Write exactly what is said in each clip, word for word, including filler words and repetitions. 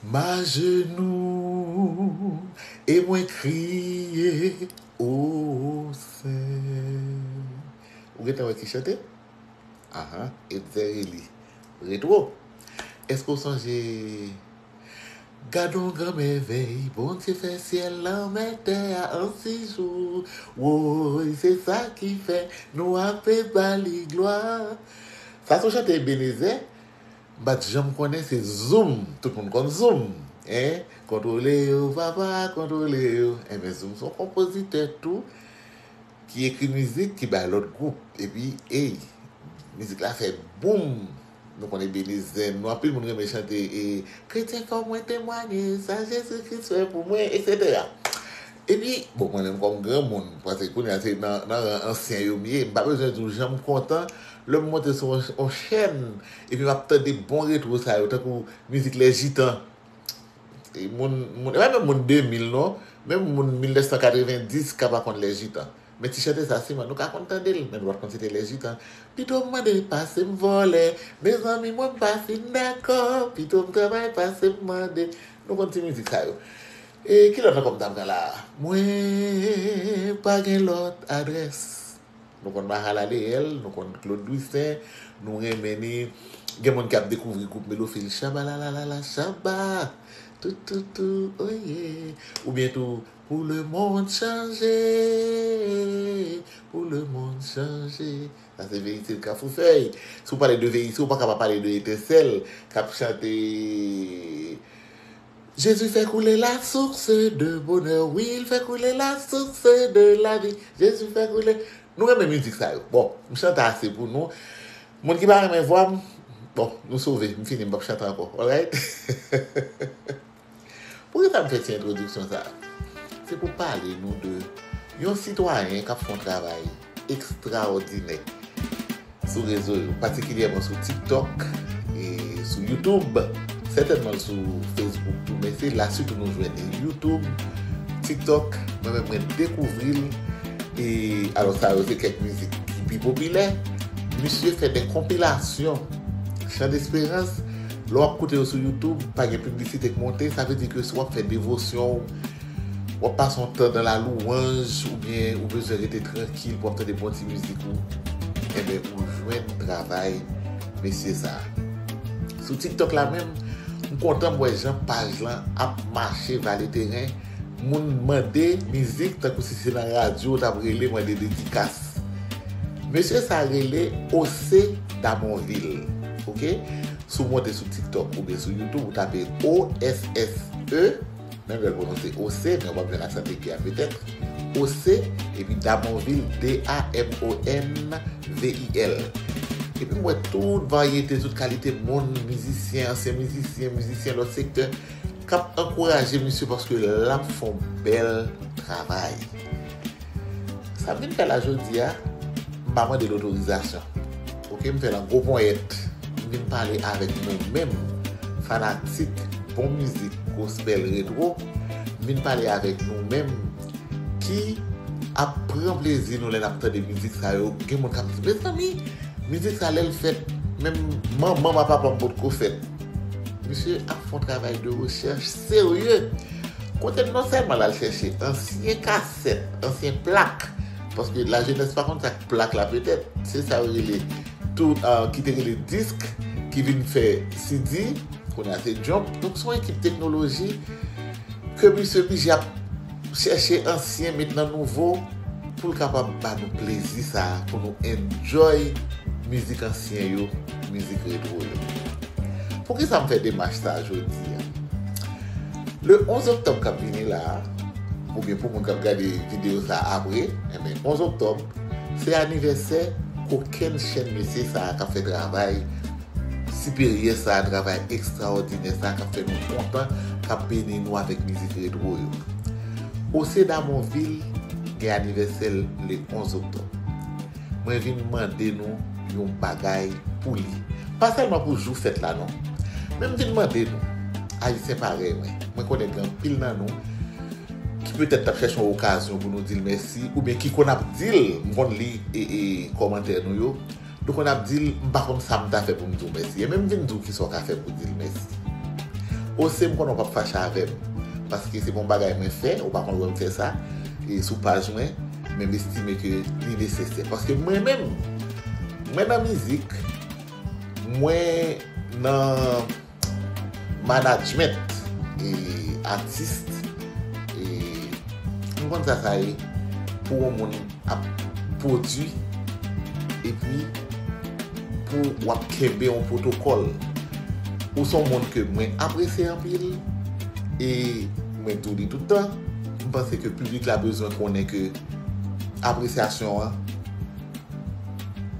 M ajenou e mwen kriye, o Senyè. Ou gentan wè ki chante? Ahan, EtzerEly. Retwo. Èske w sonje? Gad on gran mèvèy, Bondye fè syèl, lanmè, tè a an sis jou. Woy, se sa ki fè nou ape ba li glwa. Sa se yon chante Ebenezer. M pa t janm konnen se Zoum. Tout moun konn Zoum. Hein? Kontwole yo, papa, kontwole yo. Enben, Zoum se yon konpozitè tou ki ekri mizik, ki bay lòt gwoup. Epi, ey, mizik la fè boum. Nou konn Ebenezer, nou anpil moun renmen chante e Kretyen fò mwen temwanye sa Jezi Kris fè pou mwen, etsetera. Epi, bon, mwen menm kòm granmoun, paske kounye a se nan, nan ran ansyen yo m ye, m pa bezwen di w jan m kontan lè m monte sou yon, yon chèn, epi m ap tande bon retwo sa yo, tankou mizik Les Gitans. E moun, moun, e pa menm moun de mil non, menm moun mil nèf san katrevenndis ka pa konn Les Gitans. Men ti chante sa siman nou ka konn tande l, men nou pa t konn se te Les Gitans. Pito m mande pase m vòlè, mezanmi mwen m pa fin dakò, pito m travay pase m mande. Nou konn ti mizik sa yo. E ki lòt ankò m ta pran la a? Mwen pa gen lòt adrès. Nou konn Mahalaleel, nou konn Claude Louissaint, nou renmen ni. Gen moun k ap dekouvri gwoup Melofil, Shabalalalala Shaba, toutou, oye. Oubyen tou, Pou le monde chanje, pou le monde chanje. Sa se Veytil Kafoufèy. Si w pale de Veytil, ou pa ka pa pale de Etensèl k ap chante Jésus fait couler la source de bonheur, oui, il fait couler la source de la vie. Jésus fait couler. Nou renmen mizik sa yo. Bon, m chante ase pou nou. Moun ki pa renmen vwa m, bon, nou sove. M fini, m p ap chante ankò. Alright? Poukisa m fè ti entwodiksyon sa a? Se pou pale nou de yon sitwayen k ap fè yon travay ekstraòdinè sou rezo yo, patikilyèman sou TikTok e sou YouTube, sètènman sou Facebook tou, men se la sitou nou jwenn li. YouTube, TikTok, mwen menm mwen dekouvri l. E alò, sa yo se kèk mizik ki pi popilè. Misye fè de konpilasyon Chan Desperans. Lè w ap koute yo sou YouTube, pa gen piblisite k monte, sa vle di ke si w ap fè devosyon w, w ap pase yon tan nan lalouwanj, oubyen ou bezwen rete trankil pou w ap tande bon ti mizik ou, enben, ou jwenn travay mesye sa a. Sou TikTok la menm, m kontan m wè jan paj lan ap mache vale teren, moun mande mizik tankou si se nan radyo w t ap rele mande dedikas. Mesye sa a rele Osse Damonvil, oke? Si w monte sou TikTok oubyen sou YouTube, ou tape O S S E, menm jan l pwononse Osse, men w p ap jwenn aksan aigu a petèt. Osse, epi Damonvil, D A M O N V I L. Epi m wè tout varyete, tout kalite moun, mizisyen, ansyen mizisyen, mizisyen lòt sektè, k ap ankouraje misye paske l ap fè yon bèl travay. Sa m vin fè la jodi a, m pa mande l otorizasyon. Oke, m fè l an gwo ponyèt. M vin pale avèk nou menm, fanatik bon mizik gospel retwo. M vin pale avèk nou menm ki ap pran plezi nou lè n ap tande mizik sa yo. Gen moun k ap di, mezanmi, mizik sa lè l fèt, menm manman m ak papa m potko fèt. Misye ap fè yon travay de rechèch serye. Kote non sèlman l al chèche ansyen kasèt, ansyen plak, paske lajenès pa konn sa k plak la petèt, se sa yo rele tou, ah, ki te rele disk, ki vin fè C D, kounye a se jump. Donk se yon ekip teknoloji ke misye oblije ap chèche ansyen, met nan nouvo, pou l kapab ba nou plezi sa a, pou nou enjoy mizik ansyen yo, mizik retwo yo. Poukisa m fè demach sa a jodi a? Le onz oktòb k ap vini la a, oubyen pou moun k ap gade videyo sa a apre, enben, onz oktòb, se anivèsè kokenn chenn mesye sa a k ap fè travay siperyè sa a, travay ekstraòdinè sa a k ap fè nou kontan, k ap beni nou avèk mizik retwo yo. Osse Damonvil gen anivèsè l le onz oktòb. Mwen vin mande nou yon bagay pou li. Pa sèlman pou jou fèt la non. Men m vin mande nou, Ayisyen parèy mwen, mwen konnen gen anpil nan nou ki petèt t ap chèche yon okazyon pou nou di l mèsi, oubyen ki konn ap di l, m konn li e, e kòmantè nou yo, nou konn ap di l, m pa konn sa m ta fè pou m di w mèsi. Enben m vin di w kisa w ka fè pou di l mèsi. Ose, m konnen w p ap fache avè m, paske se pa yon bagay mwen fè, ou pa konn wè m fè sa, e sou paj mwen, men m estime ke li nesesè. Paske mwen menm, mwen nan mizik, mwen nan management, e atis, e m konn sa sa ye pou yon moun ap pwodui, epi pou w ap kenbe yon pwotokòl. Ou se yon moun ke mwen apresye anpil, e mwen di w li tout tan. M panse ke piblik la bezwen konnen ke apresyasyon an,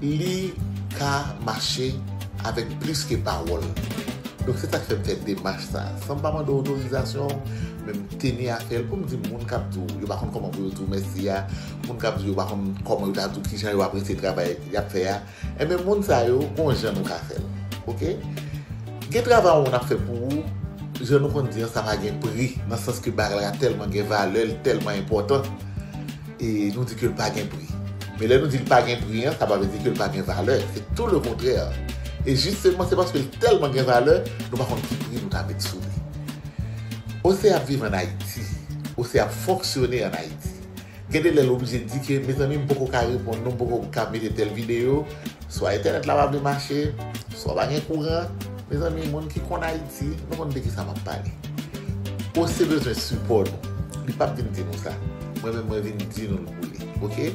li ka mache avèk plis ke pawòl. Donk, se sa k fè m fè demach sa. San m pa mande w otorizasyon, men m teni a fè l pou m di moun k ap di w, yo pa konn kòman pou yo di w mèsi a, moun k ap di w yo pa konn kòman yo ta di w kijan yo apresye travay y ap fè a, enben, moun sa yo, gon jan nou ka fè l. Oke? Gen travay yon moun ap fè pou ou, jan nou konn di an, sa pa gen pri, nan sans ke bagay la tèlman gen valè, li tèlman enpòtan, e nou di ke l pa gen pri. Men lè nou di l pa gen pri an, sa pa vle di ke l pa gen valè. Se tou le kontrè. E jisteman, se paske l tèlman gen valè, nou pa konn ki pri nou ta met sou li. Ose ap viv ann Ayiti. Ose ap fonksyone ann Ayiti. Gen de lè l oblije di ke, mezanmi, m poko ka reponn nou, m poko ka mete tèl videyo, swa entènèt la pa vle mache, swa pa gen kouran. Mezanmi, moun ki konn Ayiti, nou konn de kisa m ap pale. Ose bezwen sipò nou. Li p ap vin di nou sa. Mwen menm, mwen vin di nou l pou li. Oke?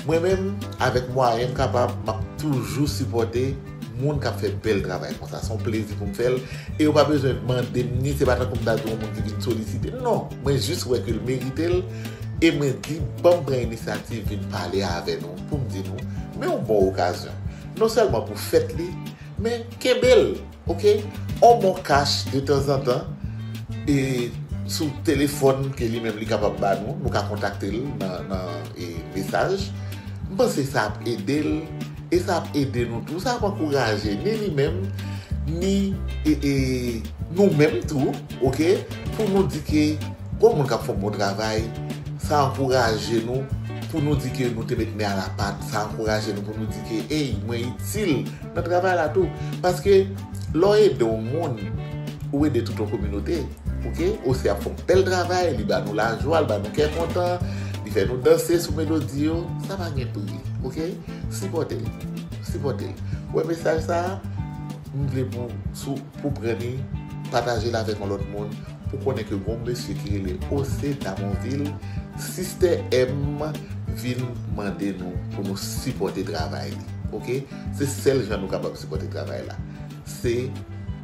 Mwen menm, avèk mwayen m kapab, m ap toujou sipòte moun k ap fè bèl travay konsa. Se yon plezi pou m fè l. E yo pa bezwen mande m ni, se pa tankou m ta di yon moun ki vin solisite. Non, mwen jis wè ke l merite l. E mwen di, ban m pran inisyativ vin pale avè nou, pou m di nou, men yon bon okazyon. Non sèlman pou fèt li, men kenbe l, oke? On bon kach de tanzantan, e sou telefòn ke li menm li kapab ba nou, nou ka kontakte l nan, nan, e, mesaj. M panse sa ap ede l, e sa ap ede nou tou, sa ap ankouraje ni li menm, ni, e, e, nou menm tou, oke? Pou nou di ke gon moun k ap fè yon bon travay, sa ankouraje nou pou nou di ke nou te met men a la pat, sa ankouraje nou pou nou di ke, ey, mwen itil nan travay la tou. Paske lè w ede yon moun, ou ede tout yon kominote. Oke? Ose ap fè yon bèl travay, li ba nou lajwa, li ba nou kè kontan, li fè nou danse sou melodi yo, sa pa gen pri, oke? Sipòte l, sipòte l. Ou wè mesaj sa a, m vle pou, sou, pou pran li, pataje l avèk yon lòt moun, pou konnen ke gon mesye ki rele Ose Damonvil, Sistè M vin mande nou pou nou sipòte travay li. Oke? Se sèl jan nou kapab sipòte travay la. Se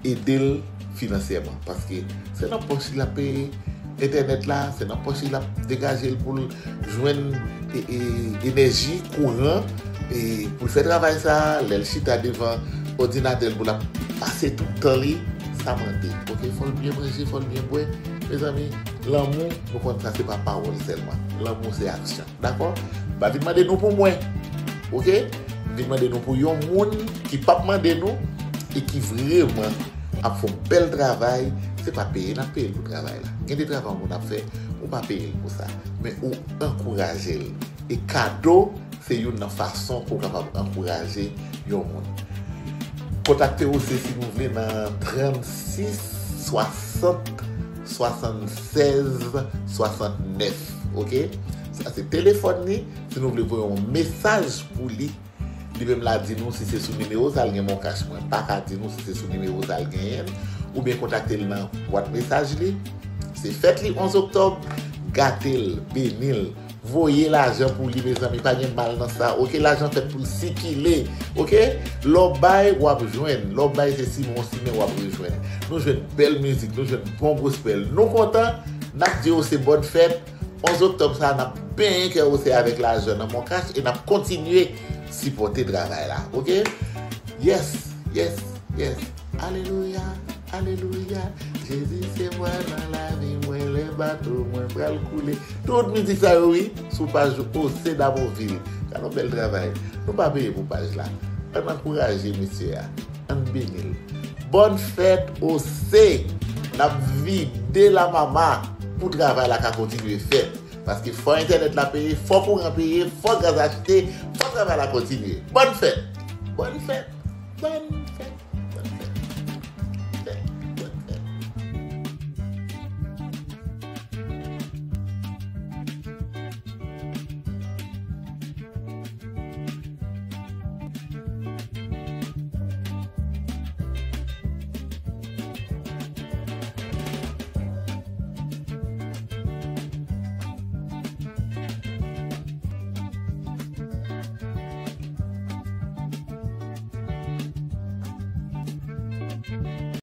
ede l finansyèman, paske se nan pòch li ap peye entènèt la, se nan pòch li ap degaje l pou l jwenn, e, e, enèji, kouran, e pou l fè travay sa a, lè l chita devan òdinatè l pou l ap pase tout tan li, sa mande. Oke, fò l byen manje, fò l byen bwè. Mezanmi, lanmou, nou konn sa se pa pawòl sèlman. Lanmou se aksyon. Dakò? M pa vin mande nou pou mwen. Oke? M vin mande nou pou yon moun ki p ap mande nou e ki vrèman ap fè yon bèl travay. Se pa peye n ap peye l pou travay la. Gen de travay yon moun ap fè, ou pa peye l pou sa. Men ou ankouraje l. E kado, se youn nan fason pou w kapab ankouraje yon moun. Kontakte Ose si nou vle nan trannsis swasant swasannsèz swasantnèf, oke? Sa se telefòn li. Si nou vle voye yon mesaj pou li, li menm la di nou si se sou nimewo sa l gen MonCash, mwen pa ka di nou si se sou nimewo sa l genyen, oubyen kontakte l nan bwat mesaj li. Se fèt li onz oktòb, gate l, beni l, voye lajan pou li, mezanmi, pa gen mal nan sa, oke? Lajan fèt pou l sikile, oke? Lè w bay, w ap jwenn. Lè w bay, se simen w simen, w ap rejwenn. Nou jwenn bèl mizik, nou jwenn bon gospel. Nou kontan, n ap di yo se bòn fèt. Onz oktòb sa a, n ap benyen kè Ose avèk lajan nan MonCash e n ap kontinye sipòte travay la, oke? Yes, yes, yes. Alelouya, alelouya. Jezi se vwa nan lavi mwen, lè bato mwen pral koule. Tout mizik sa yo, wi, sou paj Ose Damonvil. Gade yon bèl travay. Nou pa peye pou paj la. Ann ankouraje mesye a. Ann beni l. Bòn fèt Ose! N ap vide lamama pou travay la ka kontinye fèt. Paske fò entènèt la peye, fò kouran peye, fò gaz achte, fò travay la kontinye. Bòn fèt! Bòn fèt! Bòn